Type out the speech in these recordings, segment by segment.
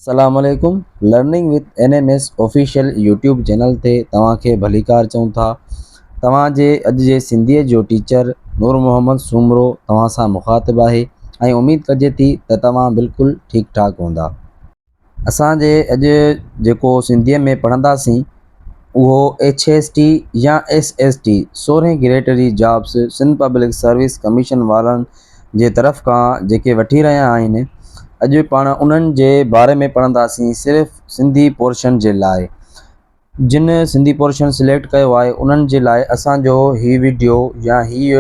السلام عليڪم learning with N M S official YouTube channel تي توهان کي ڀليڪار چئون ٿا توهان جي اڄ جي سنڌيء جو ٽيچر نور محمد سومرو توهان سان مخاطب آهي ۽ اميد ڪجي ٿي ته توهان بلڪل ٺيڪ ٺاڪ هوندا. اسان جي اڄ جيڪو سنڌيء ۾ پڙهنداسين اهو ايڇ ايس ٽي يا ايس ايس ٽي سورهين گريڊ جي jobs Sindh public service commission وارن جي طرف کان جيڪي وٺي رهيا آهن اڄ پاڻ انهن جي باري ۾ پڙهنداسين صرف سنڌي پورشن جي لاء جن سنڌي پورشن سليڪٽ ڪيو آهي انهن جي لاء اسان جو هي ويڊيو يا هي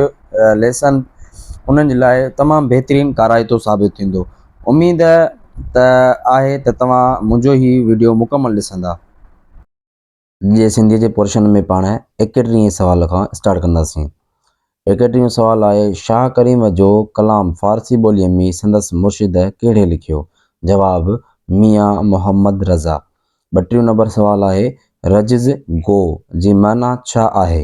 ليسن انهن جي لاء تمام بهترين ڪارائتو ثابت ٿيندو اميد ته آهي ته توهان منهنجو هي ويڊيو مڪمل ڏسندا. جي سنڌيء جي پورشن ۾ پاڻ ايڪٽيهين سوال کان اسٽارٽ ڪنداسين. ايڪٽيهون سوال آهي، شاهه ڪريم جو ڪلام فارسي ٻوليء ۾ سندس مرشد ڪهڙي لکيو؟ جواب، ميان محمد رضا. ٻٽيهون نمبر سوال آهي، رجز گو جي معنيٰ ڇا آهي؟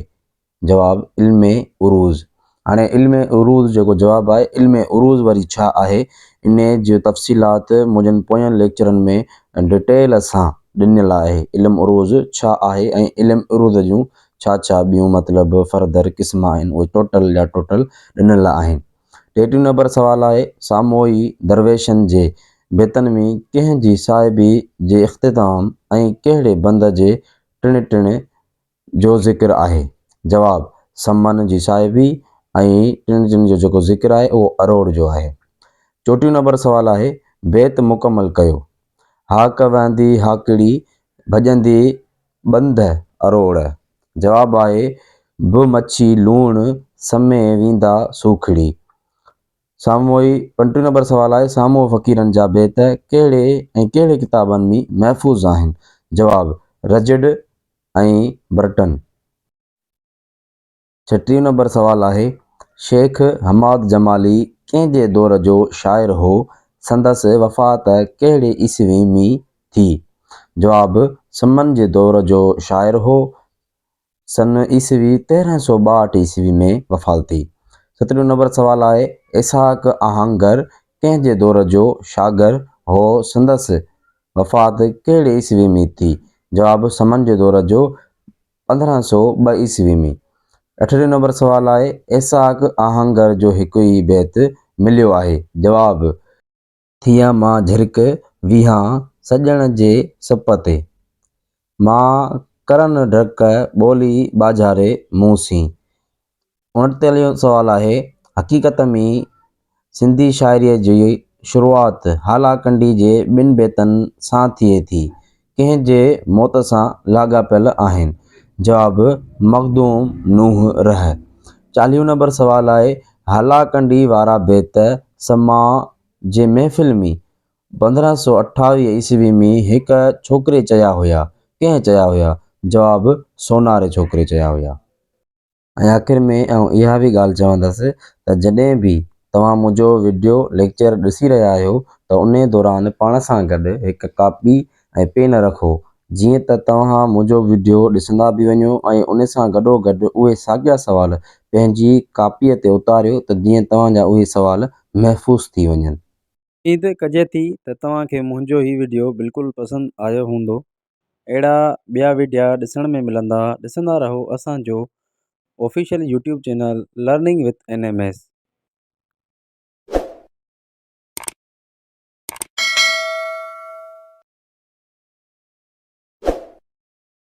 جواب، علم عروض. هاڻي علم عروض جيڪو جواب آهي علم عروض وري ڇا آهي انهي جون تفصيلات منهنجن پوين ليڪچرن ۾ ڊيٽيل سان ڏنل آهي علم عروض ڇا آهي ۽ علم عروض جون ڇا ڇا ٻيون مطلب فردر قسم آهن اهي ٽوٽل جا ٽوٽل ڏنل آهن. ٽيٽيهون نمبر سوال آهي ساموئي درويشن جي بيتن ۾ ڪنهن جي صاحبي جي اختتام ۽ ڪهڙي بند جي ٽڻ ٽڻ جو ذڪر آهي؟ جواب، سمن جي صاحبي ۽ ٽن جن جو جيڪو ذڪر آهي اهو اروڙ جو آهي. چوٽيهون نمبر سوال آهي، بيت مڪمل ڪيو. هاڪ وهندي هاڪڙي، ڀڄندي ٻنڌ اروڙ. جواب آهي، به مڇي لوڻ، سمي ويندا سوکڙي. ساموئي، پنٽيهون نمبر سوال آهي، ساموئي فقيرن جا بيت ڪهڙي ۽ ڪهڙي ڪتابن ۾ محفوظ آهن؟ جواب، رجڊ ۽ برٽن. ڇٽيهون نمبر سوال آهي، شيخ حماد جمالي ڪنهن جي دور جو شاعر هو؟ سندس وفات ڪهڙي عيسوي ۾ ٿي؟ جواب، سمن جي دور جو شاعر هو. سن عيسوي 1362 عيسوي ۾ وفات ٿي. سترهون نمبر سوال آهي، اسحاق آهنگر ڪنهن جي دور جو شاگر هو سندس وفات ڪهڙي عيسوي ۾ ٿي؟ جواب، سمن جي دور جو 1502 عيسوي ۾. اٺٽيهون نمبر سوال آهي، اسحاق آهنگر جو هڪ ئي بيت مليو آهي؟ جواب، ٿيان مان جھرڪ ويهان سڄڻ جي سپ تي. مان ڪرن ڊرڪ ٻولي ٻاجھاري مون سين. اڻٽيهون سوال آهي، حقيقت ۾ سنڌي شاعريء جي شروعات هالا ڪنڊي جي ٻن بيتن سان ٿئي ٿي، ڪنهن جي موت سان لاڳاپيل آهن؟ جواب، مخدوم نوح رح. چاليهون نمبر سوال آهي، هالا ڪنڊي وارا بيت سماع جي محفل ۾ 1528 عيسوي ۾ هڪ ڇوڪري چيا هيا، ڪنهن چيا هيا؟ جواب، سوناري ڇوڪري چيا هيا. ۽ آخر ۾ آئون اها به ڳالهه چوندس ته جڏهن به توهان منهنجو وڊيو ليڪچر ڏسي رهيا آهيو ته انهي دوران پاڻ سان گڏ هڪ ڪاپي ۽ پين رکو جيئن ته توهان منهنجو وڊيو ڏسندا به وڃو ۽ ان سان گڏو گڏ اهي ساڳيا سوال پنهنجي ڪاپيء تي اتاريو ته جيئن توهان جا اهي سوال محفوظ ٿي وڃن. اميد ڪجي ٿي ته توهان کي منهنجو هي وڊيو بلڪل پسند آيو هوندو اهڙا ٻيا وڊيا ڏسڻ ۾ ملندا ڏسندا رهو اسان جو official YouTube channel learning with N M S.